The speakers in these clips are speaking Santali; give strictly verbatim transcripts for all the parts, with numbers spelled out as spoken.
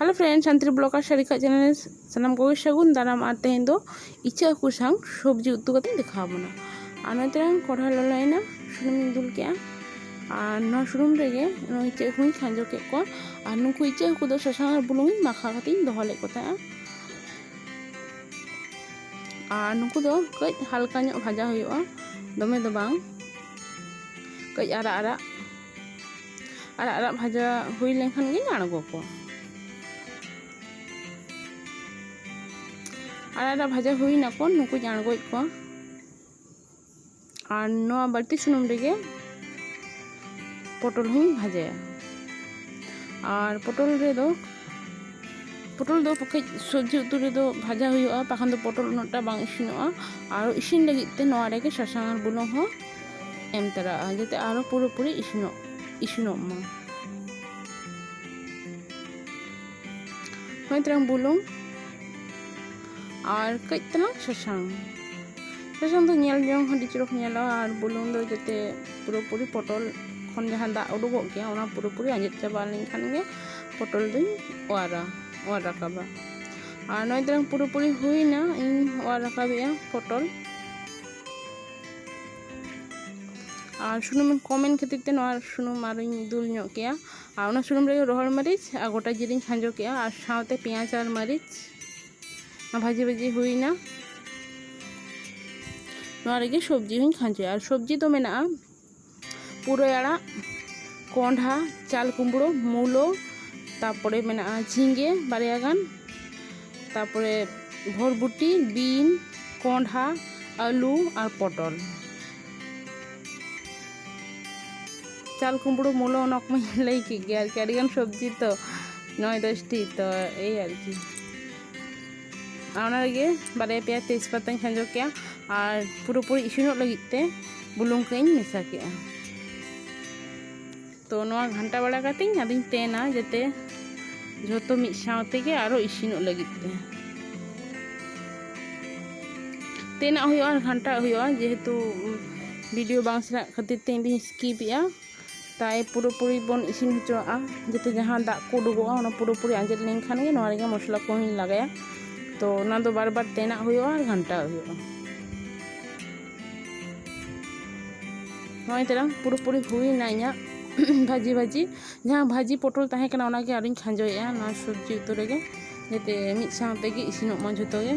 Hello friends, ᱥᱟᱱᱛᱤ ᱵᱞᱚᱜᱟᱨ ᱥᱟᱨᱤᱠᱟ ᱪᱮᱱᱮᱞ ᱨᱮ ᱥᱟᱱᱟᱢ ᱠᱚᱜᱮ ᱥᱟᱹᱜᱩᱱ ᱫᱟᱨᱟᱢ᱾ ᱟᱨ ᱛᱮᱦᱮᱧ ᱫᱚ ᱤᱪᱟᱹᱜ ᱦᱟᱹᱠᱩ ᱥᱟᱶ ᱥᱚᱵᱽᱡᱤ ᱩᱛᱩ ᱠᱟᱛᱮᱧ ᱫᱮᱠᱷᱟᱣ ᱵᱚᱱᱟ᱾ ᱟᱨ ᱱᱚᱛᱮ ᱨᱮ ᱠᱚᱲᱦᱟ ᱞᱚᱞᱚᱭᱮᱱᱟ, ᱥᱩᱱᱩᱢᱤᱧ ᱫᱩᱞ ᱠᱮᱜᱼᱟ᱾ ᱟᱨ ᱱᱚᱣᱟ ᱥᱩᱱᱩᱢ ᱨᱮᱜᱮ ᱱᱚᱣᱟ ᱤᱪᱟᱹᱜ ᱦᱟᱹᱠᱩᱧ ᱠᱷᱟᱸᱡᱚ ᱠᱮᱫ ᱠᱚᱣᱟ᱾ ᱟᱨ ᱱᱩᱠᱩ ᱤᱪᱟᱹᱜ ᱦᱟᱹᱠᱩ ᱫᱚ ᱥᱟᱥᱟᱝ ᱟᱨ ᱵᱩᱞᱩᱝ ᱤᱧ ᱢᱟᱠᱷᱟᱣ ᱠᱟᱛᱮᱧ ᱫᱚᱦᱚ ᱞᱮᱫ ᱠᱚ ᱛᱟᱦᱮᱸᱜᱼᱟ᱾ ᱟᱨ ᱱᱩᱠᱩ ᱫᱚ ᱠᱟᱹᱡ ᱦᱟᱞᱠᱟ ᱧᱚᱜ ᱵᱷᱟᱡᱟ ᱦᱩᱭᱩᱜᱼᱟ, ᱫᱚᱢᱮ ᱫᱚ ᱵᱟᱝ, ᱠᱟᱹᱡ ᱟᱨᱟᱜ ᱟᱨᱟᱜ ᱟᱨᱟᱜ ᱟᱨᱟᱜ ᱵᱷᱟᱡᱟ ᱦᱩᱭ ᱞᱮᱱᱠᱷᱟᱱ ᱜᱤᱧ ᱟᱬᱜᱚ ᱠᱚᱣᱟ᱾ ᱟᱨᱟᱜ ᱟᱨᱟᱜ ᱵᱷᱟᱡᱟ ᱦᱩᱭ ᱱᱟᱠᱚ, ᱱᱩᱠᱩᱧ ᱟᱬᱜᱚᱭᱮᱫ ᱠᱚᱣᱟ᱾ ᱟᱨ ᱱᱚᱣᱟ ᱵᱟᱹᱲᱛᱤ ᱥᱩᱱᱩᱢ ᱨᱮᱜᱮ ᱯᱚᱴᱚᱞ ᱦᱚᱸᱧ ᱵᱷᱟᱡᱟᱭᱟ᱾ ᱟᱨ ᱯᱚᱴᱚᱞ ᱨᱮᱫᱚ, ᱯᱚᱴᱚᱞ ᱫᱚ ᱠᱟᱹᱡ ᱥᱚᱵᱽᱡᱤ ᱩᱛᱩ ᱨᱮᱫᱚ ᱵᱷᱟᱡᱟ ᱦᱩᱭᱩᱜᱼᱟ, ᱵᱟᱠᱷᱟᱱ ᱫᱚ ᱯᱚᱴᱚᱞ ᱩᱱᱟᱹᱜ ᱴᱟ ᱵᱟᱝ ᱤᱥᱤᱱᱚᱜᱼᱟ᱾ ᱟᱨ ᱤᱥᱤᱱ ᱞᱟᱹᱜᱤᱫ ᱛᱮ ᱱᱚᱣᱟ ᱨᱮᱜᱮ ᱥᱟᱥᱟᱝ ᱟᱨ ᱵᱩᱞᱩᱝ ᱦᱚᱸ ᱮᱢ ᱛᱚᱨᱟᱜᱼᱟ, ᱡᱟᱛᱮ ᱟᱨᱚ ᱯᱩᱨᱟᱹᱯᱩᱨᱤ ᱤᱥᱤᱱᱚᱜ, ᱤᱥᱤᱱᱚᱜ ᱢᱟ᱾ ᱦᱚᱭ ᱛᱚᱨᱟᱝ ᱵᱩᱞᱩᱝ ᱟᱨ ᱠᱟᱹᱡ ᱛᱟᱞᱟᱝ ᱥᱟᱥᱟᱝ᱾ ᱥᱟᱥᱟᱝ ᱫᱚ ᱧᱮᱞ ᱡᱚᱝ ᱦᱚᱸ ᱟᱹᱰᱤ ᱪᱚᱨᱚᱠ ᱧᱮᱞᱚᱜᱼᱟ, ᱟᱨ ᱵᱩᱞᱩᱝ ᱫᱚ ᱡᱟᱛᱮ ᱯᱩᱨᱟᱹᱯᱩᱨᱤ ᱯᱚᱴᱚᱞ ᱠᱷᱚᱱ ᱡᱟᱦᱟᱸ ᱫᱟᱜ ᱩᱰᱩᱠᱚᱜ ᱜᱮᱭᱟ, ᱚᱱᱟ ᱯᱩᱨᱟᱹᱯᱩᱨᱤ ᱟᱸᱡᱮᱫ ᱪᱟᱵᱟ ᱞᱮᱱᱠᱷᱟᱱ ᱜᱮ ᱯᱚᱴᱚᱞ ᱫᱚᱧ ᱚᱣᱟᱨᱟ, ᱚᱣᱟᱨ ᱨᱟᱠᱟᱵᱟ᱾ ᱟᱨ ᱱᱚᱜᱼᱚᱭ ᱛᱟᱞᱟᱝ ᱯᱩᱨᱟᱹᱯᱩᱨᱤ ᱦᱩᱭᱱᱟ, ᱤᱧ ᱚᱣᱟᱨ ᱨᱟᱠᱟᱵᱮᱜᱼᱟ ᱯᱚᱴᱚᱞ᱾ ᱟᱨ ᱥᱩᱱᱩᱢ ᱠᱚᱢ ᱮᱱ ᱠᱷᱟᱹᱛᱤᱨ ᱛᱮ ᱱᱚᱣᱟ ᱥᱩᱱᱩᱢ ᱟᱨᱚᱧ ᱫᱩᱞ ᱧᱚᱜ ᱠᱮᱜᱼᱟ᱾ ᱟᱨ ᱚᱱᱟ ᱥᱩᱱᱩᱢ ᱨᱮᱜᱮ ᱨᱚᱦᱚᱲ ᱢᱟᱹᱨᱤᱪ ᱟᱨ ᱜᱚᱴᱟ ᱡᱤᱨᱟᱹᱧ ᱠᱷᱟᱸᱡᱚ ᱠᱮᱜᱼᱟ, ᱟᱨ ᱥᱟᱶᱛᱮ ᱯᱮᱸᱭᱟᱡᱽ ᱟᱨ ᱢᱟᱹᱨᱤᱪ᱾ ᱚᱱᱟ ᱵᱷᱟᱹᱡᱤ ᱵᱷᱟᱹᱡᱤ ᱦᱩᱭᱱᱟ᱾ ᱱᱚᱣᱟ ᱨᱮᱜᱮ ᱥᱚᱵᱽᱡᱤ ᱦᱚᱸᱧ ᱠᱷᱟᱸᱡᱚᱭᱟ᱾ ᱟᱨ ᱥᱚᱵᱽᱡᱤ ᱫᱚ ᱢᱮᱱᱟᱜᱼᱟ ᱯᱩᱨᱟᱹᱭ ᱟᱲᱟᱜ, ᱠᱚᱸᱰᱷᱟ, ᱪᱟᱞ ᱠᱩᱢᱵᱽᱲᱳ, ᱢᱩᱞᱳ, ᱛᱟᱨᱯᱚᱨᱮ ᱢᱮᱱᱟᱜᱼᱟ ᱡᱷᱤᱸᱜᱟᱹ ᱵᱟᱨᱭᱟ ᱜᱟᱱ, ᱛᱟᱨᱯᱚᱨᱮ ᱵᱷᱚᱨᱵᱩᱴᱤ, ᱵᱤᱱ, ᱠᱚᱸᱰᱷᱟ, ᱟᱹᱞᱩ ᱟᱨ ᱯᱚᱴᱚᱞ᱾ ᱪᱟᱞ ᱠᱩᱢᱵᱽᱲᱳ, ᱢᱩᱞᱳ, ᱚᱱᱟ ᱠᱚᱢᱟᱧ ᱞᱟᱹᱭ ᱠᱮᱫ ᱜᱮᱭᱟ ᱟᱨᱠᱤ, ᱟᱹᱰᱤᱜᱟᱱ ᱥᱚᱵᱽᱡᱤ ᱛᱚ, ᱱᱚᱭ ᱫᱚᱥᱴᱤ ᱛᱚ, ᱮᱭ ᱟᱨᱠᱤ᱾ ᱟᱨ ᱚᱱᱟ ᱨᱮᱜᱮ ᱵᱟᱨᱭᱟ ᱯᱮᱭᱟ ᱛᱮᱡᱽᱯᱟᱛᱟᱧ ᱠᱷᱟᱸᱡᱚ ᱠᱮᱜᱼᱟ᱾ ᱟᱨ ᱯᱩᱨᱟᱹᱯᱩᱨᱤ ᱤᱥᱤᱱᱚᱜ ᱞᱟᱹᱜᱤᱫ ᱛᱮ ᱵᱩᱞᱩᱝ ᱠᱟᱹᱡ ᱤᱧ ᱢᱮᱥᱟ ᱠᱮᱜᱼᱟ᱾ ᱛᱚ ᱱᱚᱣᱟ ᱜᱷᱟᱱᱴᱟ ᱵᱟᱲᱟ ᱠᱟᱛᱮᱧ ᱟᱫᱚᱧ ᱛᱮᱱᱟ, ᱡᱟᱛᱮ ᱡᱷᱚᱛᱚ ᱢᱤᱫ ᱥᱟᱶ ᱛᱮᱜᱮ ᱟᱨᱚ ᱤᱥᱤᱱᱚᱜ ᱞᱟᱹᱜᱤᱫ ᱛᱮ᱾ ᱛᱮᱱᱟᱜ ᱦᱩᱭᱩᱜᱼᱟ ᱟᱨ ᱜᱷᱟᱱᱴᱟᱜ ᱦᱩᱭᱩᱜᱼᱟ, ᱡᱮᱦᱮᱛᱩ ᱵᱷᱤᱰᱤᱭᱳ ᱵᱟᱝ ᱥᱮᱬᱟᱜ ᱠᱷᱟᱹᱛᱤᱨ ᱛᱮ ᱤᱧ ᱫᱚᱧ ᱥᱠᱤᱯ ᱮᱜᱼᱟ᱾ ᱛᱟᱭ ᱯᱩᱨᱟᱹᱯᱩᱨᱤ ᱵᱚᱱ ᱤᱥᱤᱱ ᱦᱚᱪᱚᱣᱟᱜᱼᱟ, ᱡᱟᱛᱮ ᱡᱟᱦᱟᱸ ᱫᱟᱜ ᱠᱚ ᱩᱰᱩᱠᱚᱜᱼᱟ, ᱚᱱᱟ ᱯᱩᱨᱟᱹᱯᱩᱨᱤ ᱟᱸᱡᱮᱫ ᱞᱮᱱᱠᱷᱟᱱ ᱜᱮ ᱱᱚᱣᱟ ᱨᱮᱜᱮ ᱢᱚᱥᱞᱟ ᱠᱚᱦᱚᱸᱧ ᱞᱟᱜᱟᱭᱟ᱾ ᱛᱚ ᱚᱱᱟ ᱫᱚ ᱵᱟᱨ ᱵᱟᱨ ᱛᱮᱱᱟᱜ ᱦᱩᱭᱩᱜᱼᱟ ᱟᱨ ᱜᱷᱟᱱᱴᱟᱣ ᱦᱩᱭᱩᱜᱼᱟ᱾ ᱱᱚᱜᱼᱚᱭ ᱛᱟᱞᱟᱝ ᱯᱩᱨᱟᱹᱯᱩᱨᱤ ᱦᱩᱭᱱᱟ ᱤᱧᱟᱹᱜ ᱵᱷᱟᱹᱡᱤ ᱵᱷᱟᱹᱡᱤ᱾ ᱡᱟᱦᱟᱸ ᱵᱷᱟᱹᱡᱤ ᱯᱚᱴᱚᱞ ᱛᱟᱦᱮᱸ ᱠᱟᱱᱟ, ᱚᱱᱟᱜᱮ ᱟᱨᱤᱧ ᱠᱷᱟᱸᱡᱚᱭᱮᱫᱼᱟ ᱱᱚᱣᱟ ᱥᱚᱵᱽᱡᱤ ᱩᱛᱩ ᱨᱮᱜᱮ, ᱡᱟᱛᱮ ᱢᱤᱫ ᱥᱟᱶ ᱛᱮᱜᱮ ᱤᱥᱤᱱᱚᱜ ᱢᱟ ᱡᱷᱚᱛᱚ ᱜᱮ᱾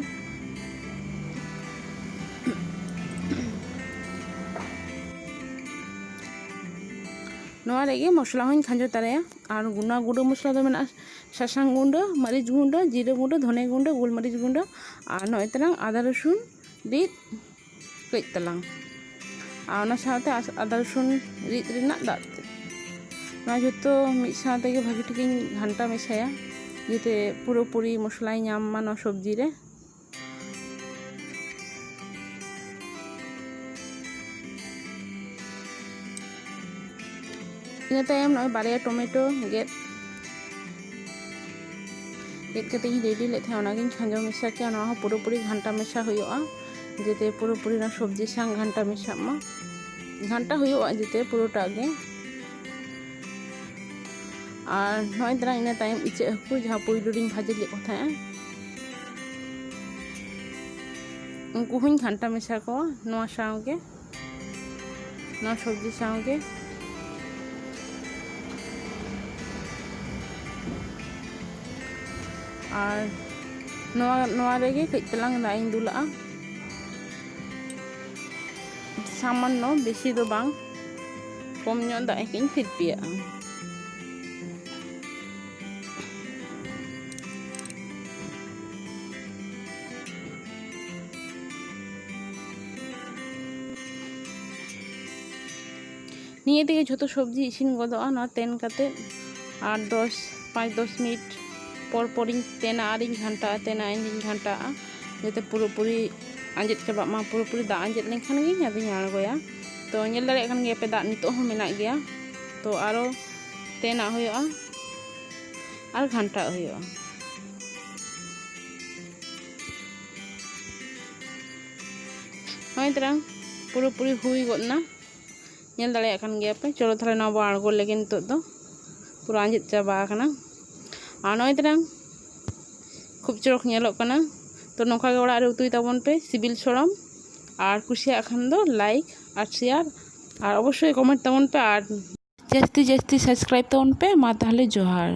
ᱱᱚᱣᱟ ᱨᱮᱜᱮ ᱢᱚᱥᱞᱟ ᱦᱚᱸᱧ ᱠᱷᱟᱸᱡᱚ ᱛᱟᱨᱟᱭᱟ᱾ ᱟᱨ ᱚᱱᱟ ᱜᱩᱸᱰᱟᱹ ᱢᱚᱥᱞᱟ ᱫᱚ ᱢᱮᱱᱟᱜᱼᱟ ᱥᱟᱥᱟᱝ ᱜᱩᱸᱰᱟᱹ, ᱢᱟᱹᱨᱤᱪ ᱜᱩᱸᱰᱟᱹ, ᱡᱤᱨᱟᱹ ᱜᱩᱸᱰᱟᱹ, ᱫᱷᱚᱱᱮ ᱜᱩᱸᱰᱟᱹ, ᱜᱳᱞᱢᱟᱹᱨᱤᱪ ᱜᱩᱸᱰᱟᱹ, ᱟᱨ ᱱᱚᱜᱼᱚᱭ ᱛᱟᱞᱟᱝ ᱟᱫᱟ ᱨᱚᱥᱩᱱ ᱨᱤᱫ ᱠᱟᱹᱡ ᱛᱟᱞᱟᱝ, ᱟᱨ ᱚᱱᱟ ᱥᱟᱶᱛᱮ ᱟᱥ-, ᱟᱫᱟ ᱨᱚᱥᱩᱱ ᱨᱤᱫ ᱨᱮᱱᱟᱜ ᱫᱟᱜ ᱛᱮ᱾ ᱱᱚᱣᱟ ᱡᱷᱚᱛᱚ ᱢᱤᱫ ᱥᱟᱶ ᱛᱮᱜᱮ ᱵᱷᱟᱹᱜᱤ ᱴᱷᱤᱠᱤᱧ ᱜᱷᱟᱱᱴᱟ ᱢᱮᱥᱟᱭᱟ, ᱡᱟᱛᱮ ᱯᱩᱨᱟᱹᱯᱩᱨᱤ ᱢᱚᱥᱞᱟᱭ ᱧᱟᱢ ᱢᱟ ᱱᱚᱣᱟ ᱥᱚᱵᱽᱡᱤ ᱨᱮ᱾ ᱤᱱᱟᱹ ᱛᱟᱭᱚᱢ ᱱᱚᱜᱼᱚᱭ ᱵᱟᱨᱭᱟ ᱴᱚᱢᱮᱴᱳ ᱜᱮᱫ, ᱜᱮᱫ ᱠᱟᱛᱮ ᱤᱧ ᱨᱮᱰᱤ ᱞᱮᱫ ᱛᱟᱦᱮᱸᱫ, ᱚᱱᱟᱜᱤᱧ ᱠᱷᱟᱸᱡᱚ ᱢᱮᱥᱟ ᱠᱮᱫᱟ᱾ ᱱᱚᱣᱟ ᱦᱚᱸ ᱯᱩᱨᱟᱹᱯᱩᱨᱤ ᱜᱷᱟᱱᱴᱟ ᱢᱮᱥᱟ ᱦᱩᱭᱩᱜᱼᱟ, ᱡᱟᱛᱮ ᱯᱩᱨᱟᱹᱯᱩᱨᱤ ᱚᱱᱟ ᱥᱚᱵᱽᱡᱤ ᱥᱟᱶ ᱜᱷᱟᱱᱴᱟ ᱢᱮᱥᱟᱜ ᱢᱟ᱾ ᱜᱷᱟᱱᱴᱟ ᱦᱩᱭᱩᱜᱼᱟ ᱡᱟᱛᱮ ᱯᱩᱨᱟᱹᱴᱟᱜ ᱜᱮ᱾ ᱟᱨ ᱱᱚᱜᱼᱚᱭ ᱛᱟᱞᱟᱝ ᱤᱱᱟᱹ ᱛᱟᱭᱚᱢ ᱤᱪᱟᱹᱜ ᱦᱟᱹᱠᱩ, ᱡᱟᱦᱟᱸ ᱯᱩᱭᱞᱩ ᱨᱤᱧ ᱵᱷᱟᱹᱡᱤ ᱞᱮᱫ ᱠᱚ ᱛᱟᱦᱮᱸᱫᱼᱟ, ᱩᱱᱠᱩ ᱦᱚᱸᱧ ᱜᱷᱟᱱᱴᱟ ᱢᱮᱥᱟ ᱠᱚᱣᱟ ᱱᱚᱣᱟ ᱥᱟᱶ ᱜᱮ, ᱱᱚᱣᱟ ᱥᱚᱵᱽᱡᱤ ᱥᱟᱶ ᱜᱮ᱾ ᱟᱨ ᱱᱚᱣᱟ, ᱱᱚᱣᱟ ᱨᱮᱜᱮ ᱠᱟᱹᱡ ᱛᱟᱞᱟᱝ ᱫᱟᱜ ᱤᱧ ᱫᱩᱞᱟᱜᱼᱟ, ᱥᱟᱢᱟᱱᱱᱚ, ᱵᱮᱥᱤ ᱫᱚ ᱵᱟᱝ, ᱠᱚᱢ ᱧᱚᱜ ᱫᱟᱜ ᱤᱧ ᱛᱤᱨᱯᱤᱭᱟᱜᱼᱟ᱾ ᱱᱤᱭᱟᱹ ᱛᱮᱜᱮ ᱡᱷᱚᱛᱚ ᱥᱚᱵᱽᱡᱤ ᱤᱥᱤᱱ ᱜᱚᱫᱚᱜᱼᱟ᱾ ᱱᱚᱣᱟ ᱛᱮᱱ ᱠᱟᱛᱮᱫ ᱟᱨ ᱫᱚᱥ, ᱯᱟᱸᱪ ᱫᱚᱥ ᱢᱤᱱᱤᱴ ᱯᱚᱨ ᱯᱚᱨᱤᱧ ᱛᱮᱱᱟ ᱟᱨᱤᱧ ᱜᱷᱟᱱᱴᱟᱜᱼᱟ, ᱛᱮᱱᱟ ᱟᱨᱤᱧ ᱜᱷᱟᱱᱴᱟᱜᱼᱟ, ᱡᱟᱛᱮ ᱯᱩᱨᱟᱹᱯᱩᱨᱤ ᱟᱸᱡᱮᱫ ᱪᱟᱵᱟᱜ ᱢᱟ᱾ ᱯᱩᱨᱟᱹᱯᱩᱨᱤ ᱫᱟᱜ ᱟᱸᱡᱮᱫ ᱞᱮᱱᱠᱷᱟᱱ ᱜᱮ ᱟᱫᱚᱧ ᱟᱬᱜᱚᱭᱟ᱾ ᱛᱚ ᱧᱮᱞ ᱫᱟᱲᱮᱭᱟᱜ ᱠᱟᱱ ᱜᱮᱭᱟ ᱯᱮ, ᱫᱟᱜ ᱱᱤᱛᱚᱜ ᱦᱚᱸ ᱢᱮᱱᱟᱜ ᱜᱮᱭᱟ᱾ ᱛᱚ ᱟᱨᱚ ᱛᱮᱱᱟᱜ ᱦᱩᱭᱩᱜᱼᱟ ᱟᱨ ᱜᱷᱟᱱᱴᱟᱜ ᱦᱩᱭᱩᱜᱼᱟ᱾ ᱱᱚᱜᱼᱚᱭ ᱛᱟᱞᱟᱝ ᱯᱩᱨᱟᱹᱯᱩᱨᱤ ᱦᱩᱭ ᱜᱚᱫ ᱮᱱᱟ᱾ ᱧᱮᱞ ᱫᱟᱲᱮᱭᱟᱜ ᱠᱟᱱ ᱜᱮᱭᱟ ᱯᱮ᱾ ᱪᱚᱞᱚ ᱛᱟᱦᱚᱞᱮ ᱱᱚᱣᱟ ᱵᱚᱱ ᱟᱬᱜᱚ ᱞᱮᱜᱮ᱾ ᱱᱤᱛᱚᱜ ᱫᱚ ᱯᱩᱨᱟᱹ ᱟᱸᱡᱮᱫ ᱪᱟᱵᱟ ᱟᱠᱟᱱᱟ᱾ ᱟᱨ ᱱᱚᱜᱼᱚᱭ ᱛᱟᱨᱟᱝ ᱠᱷᱩᱵ ᱪᱚᱨᱚᱠ ᱧᱮᱞᱚᱜ ᱠᱟᱱᱟ᱾ ᱛᱚ ᱱᱚᱝᱠᱟ ᱜᱮ ᱚᱲᱟᱜ ᱨᱮ ᱩᱛᱩᱭ ᱛᱟᱵᱚᱱ ᱯᱮ, ᱥᱤᱵᱤᱞ ᱥᱚᱲᱚᱢ᱾ ᱟᱨ ᱠᱩᱥᱤᱭᱟᱜ ᱠᱷᱟᱱ ᱫᱚ like ᱟᱨ share ᱟᱨ ᱚᱵᱚᱥᱥᱳᱭ comment ᱛᱟᱵᱚᱱ ᱯᱮ᱾ ᱟᱨ ᱡᱟᱹᱥᱛᱤ ᱡᱟᱹᱥᱛᱤ subscribe ᱛᱟᱵᱚᱱ ᱯᱮ᱾ ᱢᱟ ᱛᱟᱦᱚᱞᱮ ᱡᱚᱦᱟᱨ᱾